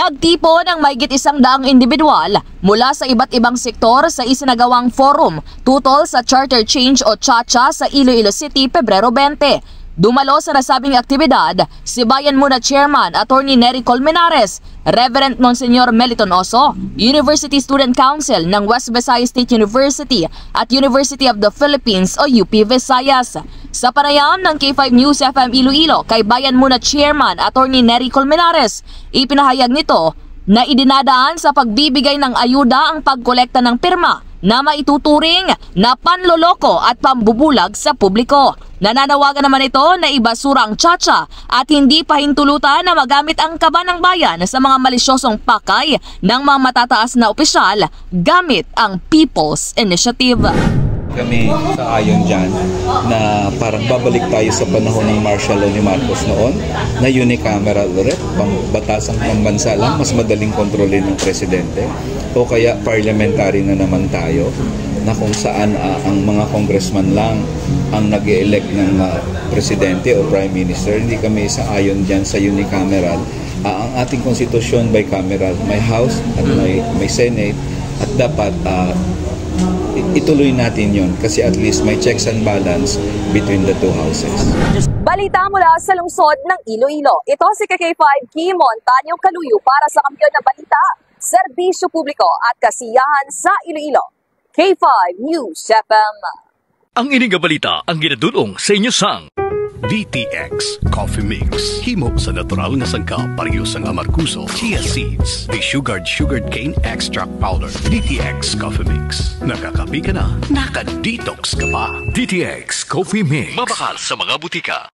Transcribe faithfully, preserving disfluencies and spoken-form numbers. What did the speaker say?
Nagtipon ang mahigit isang daang individual mula sa iba't ibang sektor sa isinagawang forum tutol sa Charter Change o CHACHA sa Iloilo City, Pebrero twenty. Dumalo sa nasabing aktibidad si Bayan Muna Chairman Attorney Nery Colmenares, Reverend Monsignor Meliton Oso, University Student Council ng West Visayas State University at University of the Philippines o U P Visayas. Sa panayam ng K five News F M Iloilo kay Bayan Muna Chairman Attorney Nery Colmenares, ipinahayag nito na idinadaan sa pagbibigay ng ayuda ang pagkolekta ng pirma na maituturing na panloloko at pambubulag sa publiko. Nananawagan naman ito na ibasura ang CHACHA at hindi pahintulutan na magamit ang kaban ng bayan sa mga malisyosong pakay ng mga matataas na opisyal gamit ang People's Initiative. Kami sa ayon dyan na parang babalik tayo sa panahon ng martial law ni Marcos noon, na unicameral ulit, pang-, batasang pambansa lang, mas madaling kontrolin ng presidente, o kaya parliamentary na naman tayo, na kung saan, ah, ang mga congressman lang ang nag-e-elect ng, ah, presidente o prime minister. Hindi kami sa ayon dyan sa unicameral. Ah, ang ating konstitusyon bicameral, may House at may, may Senate, at dapat, ah, i-, ituloy natin yon kasi at least may checks and balance between the two houses. Balita mula sa lungsod ng Iloilo. Ito si K K five Kimon Tanyo Kaluyo para sa Kampiyon na Balita, Serbisyo Publiko at Kasiyahan sa Iloilo. K five News F M. Ang ini nga balita ang ginadul-ong sa inyo sang D T X Coffee Mix. Himo sa natural nga sangkap, pareho sang amargoso, chia seeds, desugared sugarcane extract powder. D T X Coffee Mix. Nakakape ka na, naka-detox ka pa. D T X Coffee Mix. Mabakal sa mga butika.